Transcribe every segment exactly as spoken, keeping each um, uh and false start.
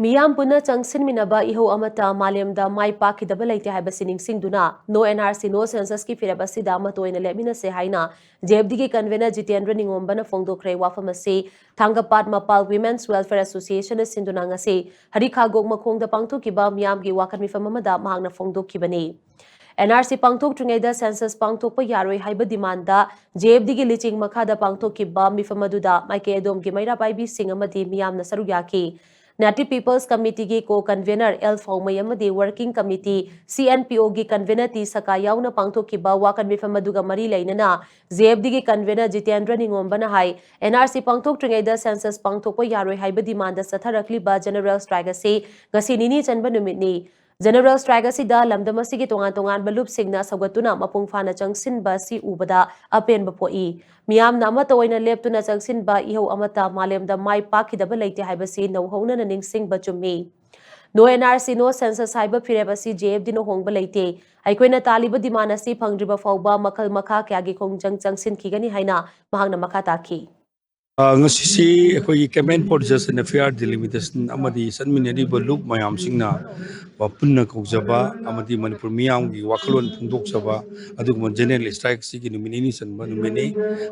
ꯃꯤꯌꯥꯝ ꯄꯨꯟꯅ ꯆꯪꯁꯤꯟꯃꯤꯟꯅꯕ ꯏꯍꯧ ꯑꯃꯠꯇ ꯃꯥꯂꯦꯝꯗ ꯃꯥꯏ ꯄꯥꯛꯈꯤꯗꯕ ꯂꯩꯇꯦ ꯍꯥꯏꯕꯁꯤ ꯅꯤꯡꯁꯤꯡꯗꯨꯅ, No N R C No Census ꯀꯤ ꯐꯤꯔꯦꯞ ꯑꯁꯤꯗ ꯑꯃꯠꯇ ꯑꯣꯏꯅ ꯂꯦꯞꯃꯤꯟꯅꯁꯦ ꯍꯥꯏꯅ J F D ꯒꯤ convener ꯖꯤꯇꯦꯟꯗ꯭ꯔ ꯅꯤꯉꯣꯝꯕꯅ ꯐꯣꯡꯗꯣꯛꯈ꯭ꯔꯦ꯫ ꯋꯥꯐꯝ ꯑꯁꯤ ꯊꯥꯡꯒꯄꯥꯠ ꯃꯄꯥꯜ Women's Welfare Association ꯅ ꯁꯤꯟꯗꯨꯅ ꯉꯁꯤ ꯍꯔꯤꯈꯥꯒꯣꯛ ꯃꯈꯣꯡꯗ ꯄꯥꯡꯊꯣꯛꯈꯤꯕ ꯃꯤꯌꯥꯝꯒꯤ ꯋꯥꯀꯠ ꯃꯤꯐꯝ ꯑꯃꯗ ꯃꯍꯥꯛꯅ ꯐꯣꯡꯗꯣꯛꯈꯤꯕꯅꯤ꯫ N R C ꯄꯥꯡꯊꯣꯛꯇ꯭ꯔꯤꯉꯩꯗ census ꯄꯥꯡꯊꯣꯛꯄ ꯌꯥꯔꯣꯏ ꯍꯥꯏꯕ demand ꯗ J F D ꯒꯤ ꯂꯤꯆꯤꯡ ꯃꯈꯥꯗ ꯄꯥꯡꯊꯣꯛꯈꯤꯕ ꯃꯤꯐꯝ ꯑꯗꯨꯗ ꯃꯥꯏꯀꯩ ꯑꯗꯣꯝꯒꯤ ꯃꯩꯔꯥ ꯄꯥꯏꯕꯤꯁꯤꯡ ꯑꯃꯗꯤ ꯃꯤꯌꯥꯝꯅ ꯁꯔꯨꯛ ꯌꯥꯈꯤ꯫ Native People's Committee ꯒꯤ co-convener L ꯐꯥꯎꯃꯩ ꯑꯃꯗꯤ Working Committee, C N P O ꯒꯤ convener T ꯁꯀꯥ ꯌꯥꯎꯅ ꯄꯥꯡꯊꯣꯛꯈꯤꯕ ꯋꯥꯀꯠ ꯃꯤꯐꯝ ꯑꯗꯨꯒ ꯃꯔꯤ ꯂꯩꯅꯅ J F D ꯒꯤ convener ꯖꯤꯇꯦꯟꯗ꯭ꯔ ꯅꯤꯉꯣꯝꯕꯅ ꯍꯥꯏ, N R C ꯄꯥꯡꯊꯣꯛꯇ꯭ꯔꯤꯉꯩꯗ census ꯄꯥꯡꯊꯣꯛꯄ ꯌꯥꯔꯣꯏ ꯍꯥꯏꯕ demand ꯗ ꯆꯠꯊꯔꯛꯂꯤꯕ general strike ꯑꯁꯤ ꯉꯁꯤ ꯅꯤꯅꯤ ꯆꯟꯕ ꯅꯨꯃꯤꯠꯅꯤ꯫ General strike ꯑꯁꯤꯗ ꯂꯝꯗꯝ ꯑꯁꯤꯒꯤ ꯇꯣꯉꯥꯟ ꯇꯣꯉꯥꯟꯕ ꯂꯨꯞꯁꯤꯡꯅ ꯁꯧꯒꯠꯇꯨꯅ ꯃꯄꯨꯡ ꯐꯥꯅ ꯆꯪꯁꯤꯟꯕ ꯑꯁꯤ ꯎꯕꯗ ꯑꯄꯦꯟꯕ ꯄꯣꯛꯏ꯫ ꯃꯤꯌꯥꯝꯅ ꯑꯃꯠꯇ ꯑꯣꯏꯅ ꯂꯦꯞꯇꯨꯅ ꯆꯪꯁꯤꯟꯕ ꯏꯍꯧ ꯑꯃꯠꯇ ꯃꯥꯂꯦꯝꯗ ꯃꯥꯏ ꯄꯥꯛꯈꯤꯗꯕ ꯂꯩꯇꯦ ꯍꯥꯏꯕꯁꯤ ꯅꯧꯍꯧꯅꯅ ꯅꯤꯡꯁꯤꯡꯕ ꯆꯨꯝꯃꯤ꯫ No N R C No Census ꯍꯥꯏꯕ ꯐꯤꯔꯦꯞ ꯑꯁꯤ J F D ꯅ ꯍꯣꯡꯕ ꯂꯩꯇꯦ꯫ ꯑꯩꯈꯣꯏꯅ ꯇꯥꯜꯂꯤꯕ demand ꯑꯁꯤ ꯐꯪꯗ꯭ꯔꯤꯕ ꯐꯥꯎꯕ ꯃꯈꯜ ꯃꯈꯥ ꯀꯌꯥꯒꯤ ꯈꯣꯡꯖꯪ ꯆꯪꯁꯤꯟꯈꯤꯒꯅꯤ ꯍꯥꯏꯅ ꯃꯍꯥꯛꯅ ꯃꯈꯥ ꯇꯥꯈꯤ꯫ ꯑ, ꯉꯁꯤꯁꯤ ꯑꯩꯈꯣꯏꯒꯤ Campaign for Just and Fair Delimitation ꯑꯃꯗꯤ ꯆꯠꯃꯤꯟꯅꯔꯤꯕ ꯂꯨꯞ ꯃꯌꯥꯝꯁꯤꯡꯅ, ꯑ, ꯄꯨꯟꯅ ꯀꯧꯖꯕ ꯑꯃꯗꯤ ꯃꯅꯤꯄꯨꯔ ꯃꯤꯌꯥꯝꯒꯤ ꯋꯥꯈꯜꯂꯣꯟ ꯐꯣꯡꯗꯣꯛꯆꯕ ꯑꯗꯨꯒꯨꯝꯕ general strike ꯁꯤꯒꯤ ꯅꯨꯃꯤꯠ ꯅꯤꯅꯤ ꯆꯟꯕ ꯅꯨꯃꯤꯠꯅꯤ꯫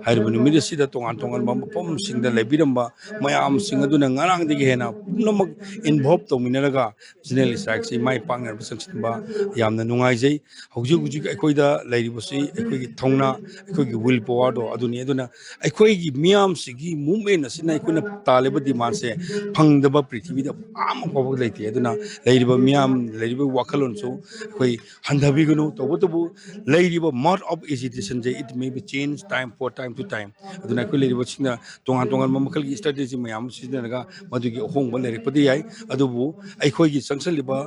ꯍꯥꯏꯔꯤꯕ ꯅꯨꯃꯤꯠ ꯑꯁꯤꯗ ꯇꯣꯉꯥꯟ ꯇꯣꯉꯥꯟꯕ ꯃꯐꯝꯁꯤꯡꯗ ꯂꯩꯕꯤꯔꯝꯕ ꯃꯌꯥꯝꯁꯤꯡ ꯑꯗꯨꯅ ꯉꯔꯥꯡꯗꯒꯤ ꯍꯦꯟꯅ ꯄꯨꯝꯅꯃꯛ involve ꯇꯧꯃꯤꯟꯅꯔꯒ general strike ꯁꯤ ꯃꯥꯏ ꯄꯥꯛꯅꯅꯕ ꯆꯪꯁꯤꯟꯕ ꯌꯥꯝꯅ ꯅꯨꯡꯉꯥꯏꯖꯩ꯫ ꯍꯧꯖꯤꯛ ꯍꯧꯖꯤꯛ ꯑꯩꯈꯣꯏꯗ ꯂꯩꯔꯤꯕꯁꯤ ꯑꯩꯈꯣꯏꯒꯤ ꯊꯧꯅꯥ, ꯑꯩꯈꯣꯏꯒꯤ will power ꯗꯣ ꯑꯗꯨꯅꯤ꯫ ꯑꯗꯨꯅ ꯑꯩꯈꯣꯏꯒꯤ ꯃꯤꯌꯥꯝꯁꯤꯒꯤ movement ꯑꯁꯤꯅ ꯑꯩꯈꯣꯏꯅ ꯇꯥꯜꯂꯤꯕ demand ꯁꯦ ꯐꯪꯗꯕ ꯄ꯭ꯔꯤꯊꯤꯕꯤꯗ ꯑꯃ ꯐꯥꯎꯕ ꯂꯩꯇꯦ꯫ ꯑꯗꯨꯅ ꯂꯩꯔꯤꯕ ꯃꯤꯌꯥꯝ, ꯂꯩꯔꯤꯕ ꯋꯥꯈꯜꯂꯣꯟꯁꯨ ꯑꯩꯈꯣꯏ ꯍꯟꯊꯕꯤꯒꯅꯨ꯫ ꯇꯧꯕꯇꯕꯨ ꯂꯩꯔꯤꯕ mode of agitation say, it may be change time for time to time꯫ ꯑꯗꯨꯅ ꯑꯩꯈꯣꯏ ꯂꯩꯔꯤꯕꯁꯤꯡꯅ ꯇꯣꯉꯥꯟ ꯇꯣꯉꯥꯟꯕ ꯃꯈꯜꯒꯤ strategy ꯃꯌꯥꯝ ꯑꯃ ꯁꯤꯖꯤꯟꯅꯔꯒ ꯃꯗꯨꯒꯤ ꯑꯍꯣꯡꯕ ꯂꯩꯔꯛꯄꯗꯤ ꯌꯥꯏ꯫ ꯑꯗꯨꯕꯨ ꯑꯩꯈꯣꯏꯒꯤ ꯆꯪꯁꯤꯜꯂꯤꯕ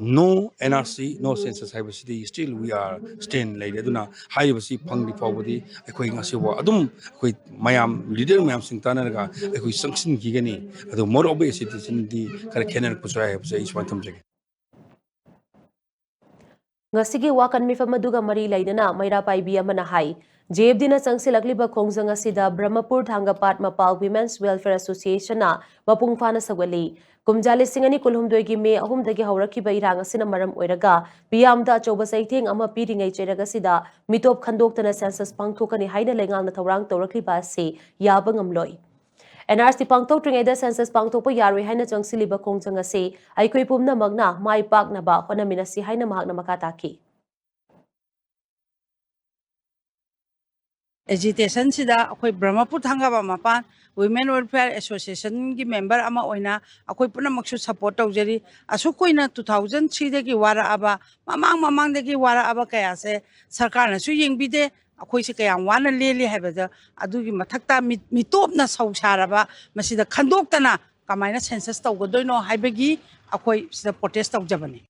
No N R C, No Census ꯍꯥꯏꯕꯁꯤꯗꯤ still we are stand ꯂꯩꯔꯤ꯫ ꯑꯗꯨꯅ ꯍꯥꯏꯔꯤꯕꯁꯤ ꯐꯪꯗ꯭ꯔꯤ ꯐꯥꯎꯕꯗꯤ ꯑꯩꯈꯣꯏ ꯉꯁꯤꯐꯥꯎ ꯑꯗꯨꯝ ꯑꯩꯈꯣꯏ ꯃꯌꯥꯝ, leader ꯃꯌꯥꯝꯁꯤꯡ ꯇꯥꯟꯅꯔꯒ ꯑꯩꯈꯣꯏ ꯆꯪꯁꯤꯟꯈꯤꯒꯅꯤ꯫ ꯑꯗꯨ mode of agitation ꯗꯤ ꯈꯔ ꯈꯦꯠꯅꯔꯛꯄꯁꯨ ꯌꯥꯏ ꯍꯥꯏꯕꯁꯦ ꯑꯩ ꯁꯨꯃꯥꯏꯅ ꯊꯝꯖꯒꯦ꯫ ꯉꯁꯤꯒꯤ ꯋꯥꯀꯠ ꯃꯤꯐꯝ ꯑꯗꯨꯒ ꯃꯔꯤ ꯂꯩꯅꯅ ꯃꯩꯔꯥ ꯄꯥꯏꯕꯤ ꯑꯃꯅ ꯍꯥꯏ, ꯖꯦ ꯑꯦꯐ ꯗꯤꯅ ꯆꯪꯁꯤꯜꯂꯛꯂꯤꯕ ꯈꯣꯡꯖꯪ ꯑꯁꯤꯗ ꯕ꯭ꯔꯍꯃꯄꯨꯔ ꯊꯥꯡꯒꯄꯥꯠ ꯃꯄꯥꯜ Women's Welfare Associationꯅ ꯃꯄꯨꯡ ꯐꯥꯅ ꯁꯧꯒꯠꯂꯤ꯫ ꯀꯨꯝꯖꯥ ꯂꯤꯁꯤꯡ ꯑꯅꯤ ꯀꯨꯟꯍꯨꯝꯗꯣꯏꯒꯤ ꯃꯦ ꯑꯍꯨꯝꯗꯒꯤ ꯍꯧꯔꯛꯈꯤꯕ ꯏꯔꯥꯡ ꯑꯁꯤꯅ ꯃꯔꯝ ꯑꯣꯏꯔꯒ ꯃꯤꯌꯥꯝꯗ ꯑꯆꯧꯕ ꯆꯩꯊꯦꯡ ꯑꯃ ꯄꯤꯔꯤꯉꯩ ꯆꯩꯔꯛ ꯑꯁꯤꯗ ꯃꯤꯇꯣꯞ ꯈꯟꯗꯣꯛꯇꯅ census ꯄꯥꯡꯊꯣꯛꯀꯅꯤ ꯍꯥꯏꯅ ꯂꯩꯉꯥꯛꯅ ꯊꯧꯔꯥꯡ ꯇꯧꯔꯛꯂꯤꯕ ꯑꯁꯤ ꯌꯥꯕ ꯉꯝꯂꯣꯏ꯫ ꯑꯦꯟ ꯑꯥꯔ ꯁꯤ ꯄꯥꯡꯊꯣꯛꯇ꯭ꯔꯤꯉꯩꯗ census ꯄꯥꯡꯊꯣꯛꯄ ꯌꯥꯔꯣꯏ ꯍꯥꯏꯅ ꯆꯪꯁꯤꯜꯂꯤꯕ ꯈꯣꯡꯖꯪ ꯑꯁꯤ ꯑꯩꯈꯣꯏ ꯄꯨꯝꯅꯃꯛꯅ ꯃꯥꯏ ꯄꯥꯛꯅꯕ ꯍꯣꯠꯅꯃꯤꯟꯅꯁꯤ ꯍꯥꯏꯅ ꯃꯍꯥꯛꯅ ꯃꯈꯥ ꯇꯥꯈꯤ꯫ Agitationꯁꯤꯗ ꯑꯩꯈꯣꯏ ꯕ꯭ꯔꯍꯃꯄꯨꯔ ꯊꯥꯡꯒꯄꯥꯠ ꯃꯄꯥꯜ Women Welfare Associationꯒꯤ member ꯑꯃ ꯑꯣꯏꯅ ꯑꯩꯈꯣꯏ ꯄꯨꯝꯅꯃꯛꯁꯨ support ꯇꯧꯖꯔꯤ꯫ ꯑꯁꯨꯛ ꯀꯨꯏꯅ two thousand threeꯗꯒꯤ ꯋꯥꯔꯛꯑꯕ, ꯃꯃꯥꯡ ꯃꯃꯥꯡꯗꯒꯤ ꯋꯥꯔꯛꯑꯕ ꯀꯌꯥꯁꯦ ꯁꯔꯀꯥꯔꯅꯁꯨ ꯌꯦꯡꯕꯤꯗꯦ꯫ ꯑꯩꯈꯣꯏꯁꯦ ꯀꯌꯥꯝ ꯋꯥꯅ ꯂꯦꯜꯂꯤ ꯍꯥꯏꯕꯗ, ꯑꯗꯨꯒꯤ ꯃꯊꯛꯇ ꯃꯤ-, ꯃꯤꯇꯣꯞꯅ ꯁꯧ ꯁꯥꯔꯕ ꯃꯁꯤꯗ ꯈꯟꯗꯣꯛꯇꯅ ꯀꯃꯥꯏꯅ census ꯇꯧꯒꯗꯣꯏꯅꯣ ꯍꯥꯏꯕꯒꯤ ꯑꯩꯈꯣꯏ ꯁꯤꯗ protest ꯇꯧꯖꯕꯅꯤ꯫